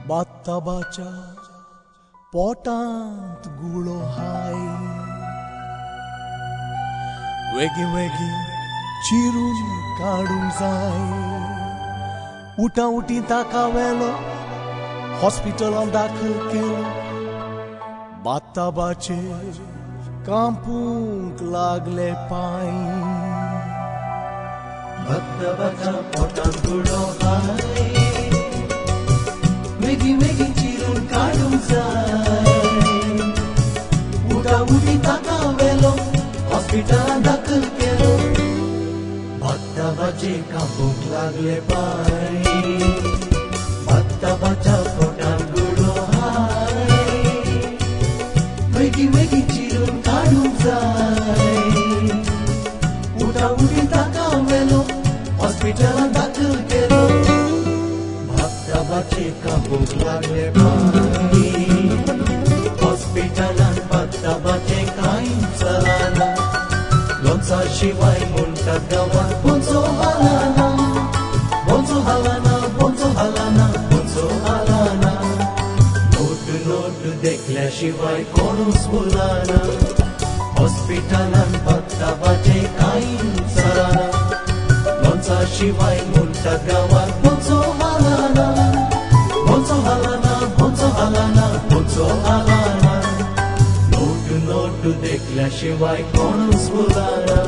बात्ताबाच्या पोटांत गुळो हाय, वेगी वेगी चिरून काडूंक जाय. उठा उठी ताका व्हेलो, हॉस्पिटलांत दाखल केलो. बात्ताबाचेर कांपूंक लागले पांय. बात्ताबाच्या पोटांत गुळो हाय, वेगी वेगी चिरून काडूंक जाय. उठा उठी ताका व्हेलो, हॉस्पिटलांत दाखल केलो. बात्ताबाचे कांपूंक लागले पांय. बात्ताबाच्या पोटांत गुळो हाय, वेगी वेगी चिरून काडूंक जाय. उठा उठी ताका व्हेलो, हॉस्पिटलांत दाखल केलो. बात्ताबाचे कांपूंक लागले पांय. हॉस्पिटलांत बात्ताबाचे कांय चलना, लोणचा शिवाय म्हणटात गांवांत बोंचो हालना, बोंचो हालना, बोंचो हालना, बोंचो हालना. नोट नोट देखल्या शिवाय कोणूच उलना. हॉस्पिटलांत बात्ताबाचे कांय चलना, लोणचा शिवाय म्हणटात गांवांत बोंचो हालना, बोंचो हालना, बोंचो हालना, बोंचो हालना. नोट नोट देखल्या शिवाय कोणूच उलना.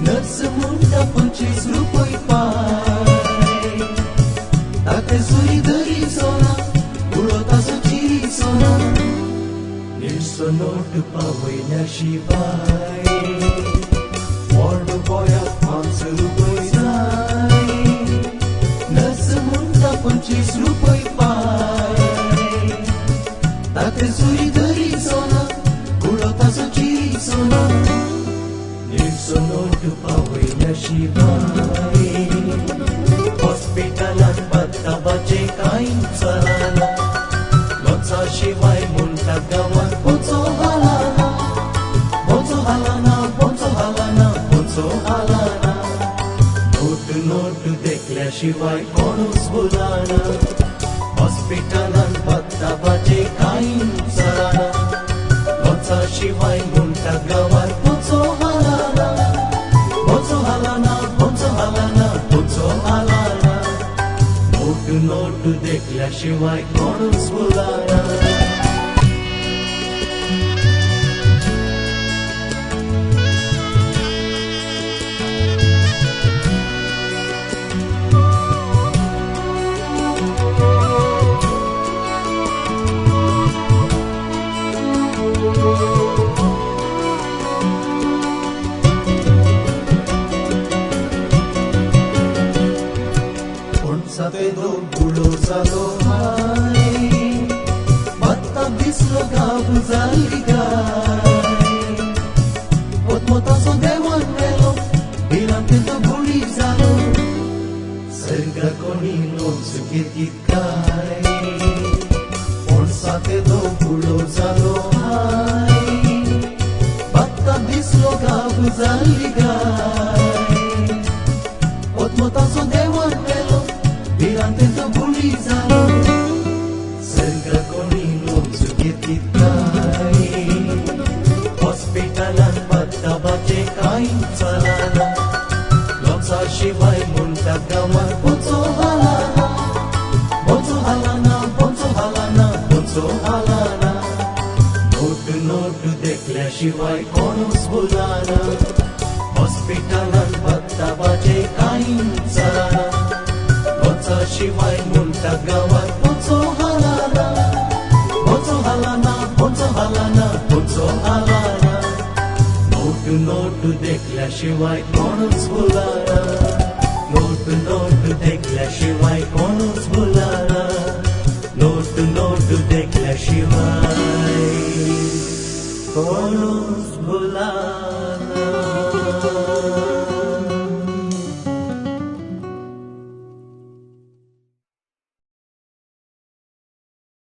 नर्स म्हणटा 25 रुपय पाय. ताका सुरी धरी सोना, गुळो ताचो चिरी सोना. निळसो नोट पावयल्या शिवाय वॉर्ड बॉयाक 5 रुपय जाय. नर्स म्हणटा 25 रुपय पाय. ताका सुरी धरी सोना, गुळो ताचो चिरी सोना. निळसो नोट पावयल्या शिवाय हॉस्पिटलांत बात्ताबाचे कांय चलना, लोणचा शिवाय म्हणटात गांवांत बोंचो हालना, बोंचो हालना, बोंचो हालना, बोंचो हालना. नोट नोट देखल्या शिवाय कोणूच उलना. हॉस्पिटलांत बात्ताबाचे कांय चलना, लोणचा शिवाय म्हणटात गांवांत बोंचो हालना, बोंचो हालना, बोंचो हालना, बोंचो हालना. नोट नोट देखल्या शिवाय कोणूच उलना. तेदो गुळो जालो हाय, बात्ता दिसलो गाब जाली गाय. मोतमोताचो देवान व्हेलो, भिरांतेचो गुळी जालो. सर्गा कोणी लोच घेतीत काय, पणसा तेदो गुळो जालो हाय, बात्ता दिसलो गाब जाली गाय. मोतमोताचो देवान व्हेलो, भिरांतेचो गुळी जालो. सर्गा कोणी लोच घेतीत काय, हॉस्पिटलांत बात्ताबाचे कांय चलना, लोणचा शिवाय म्हणटात गांवांत बोंचो हालना, बोंचो हालना, बोंचो हालना, बोंचो हालना. शिवाय कोणूच भुलाना. हॉस्पिटलान वत्तापाचे कांय चलना. लोचा शिवाय म्हणटा गांवात पोचो हालाना, पोचो हालाना, पोचो हालाना, पोचो हालाना. नोट नोट देखल्या शिवाय कोणूच भुलाना. नोट नोट देखल्या शिवाय कोणूच भुलाना. नोट नोट देखल्या शिवाय कोणूच भुलाना.